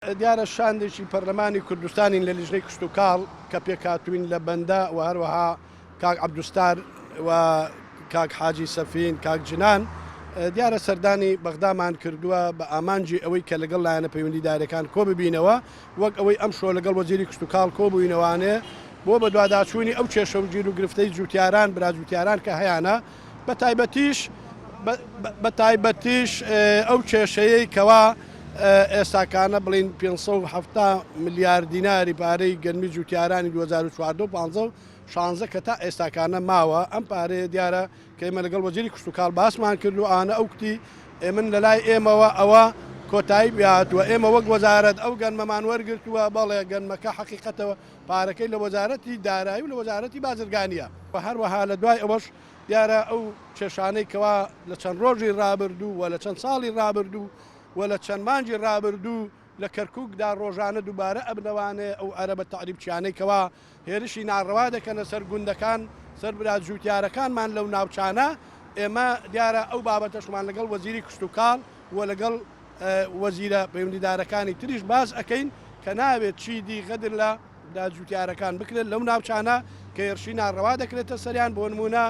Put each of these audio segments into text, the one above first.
دیارە شاندێکی پەرلەمانی کوردستانین لە لیژنەی کشتوکاڵ کە پێکهاتووین لە بەندە و هەروەها کاک عەبدولستار و کاک حاجی سەفین، کاک جنان، دیارە سەردانی بەغدامان کردووە بە ئامانجی ئەوەی کە لەگەڵ لایەنە پەیوەندیدارەکان کۆ ببینەوە، وەک ئەوەی ئەمشۆ لەگەڵ وەزیری کشتوکاڵ کۆبووینەوانێ بۆ بەدواداچوونی ئەو کێشە و گیروگرفتەی جووتیاران، برا جووتیاران کە هەیانە، بەتایبەتیش بەتایبەتیش ئەو کێشەیەی کەوا ئێستاکانە بڵین 570 ملیار دیناری پارەی گەنمی جوتیارانی 2014 و 15 و 16 کە تا ئێستاکانە ماوە ئەم پارەیە دیارە کە ئێمە لەگەڵ وەزیری کشتوکاڵ باسمان کرد و ئانە ئەو کوتی ئێمن لەلای ئێمەوە ئەوە کۆتایی پێهاتووە ئێمە وەک وەزارەت ئەو گەنمەمان وەرگرتووە بەڵێ گەنمەکە حەقیقەتەوە پارەکەی لە وەزارەتی دارایی و لە وەزارەتی بازرگانییە. هەروەها لە دوای ئەوەش دیارە ئەو کێشانەی کەوا لە چەند ڕۆژی ڕابردوو و لە چەند ساڵی ڕابردوو و لە چەند مانگی ڕابردوو لە کەرکووکدا ڕۆژانە دووبارە ئەبنەوانێ ئەو عەرەبە تەعریبچیانەی کەوا هێرشی ناڕەوا دەکەنە سەر گوندەکان سەر برا جووتیارەکانمان لەو ناوچانە ئێمە دیارە ئەو بابەتەشمان لەگەڵ وەزیری کشتوکاڵ و لەگەڵ وەزیرە پەیوەندیدارەکانی تریش باس ئەکەین کە نابێت چیدی غەدر لە برا جوتیارەکان بکرێت لەو ناوچانە کە هێرشی ناڕەوا دەکرێتە سەریان بۆ نمونە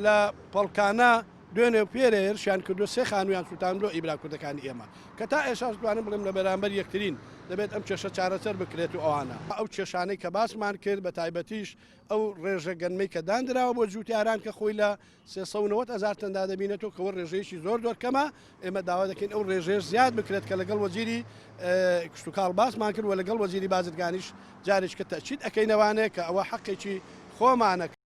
لە پەڵکانە دوێنێ و پێرێ هێرشیان کردو سێ خانوویان سووتاندووە ئی برا کوردەکانی ئێمە کە تا ئێساش توانم بڵێم لە بەرامبەر یەکترین دەبێت ئەم کێشە چارەسەر بکرێت و ئەوانە ئەو کێشانەی کە باسمان کرد بە تایبەتیش ئەو ڕێژە گەنمەی کە داندراوە بۆ جوتیاران کە خۆی لە 390 هەزار تەندا دەبینێتەوە کە وە ڕێژەیەکی زۆر زۆر کەمە، ئێمە داوا دەکەین ئەو ڕێژەیەش زیاد بکرێت کە لەگەڵ وەزیری کشتوکاڵ باسمان کرد و لەگەڵ وەزیری بازرگانیش جارێکە تەئکید ئەکەینەوانێ کە ئەوە حەقێکی خۆمانە.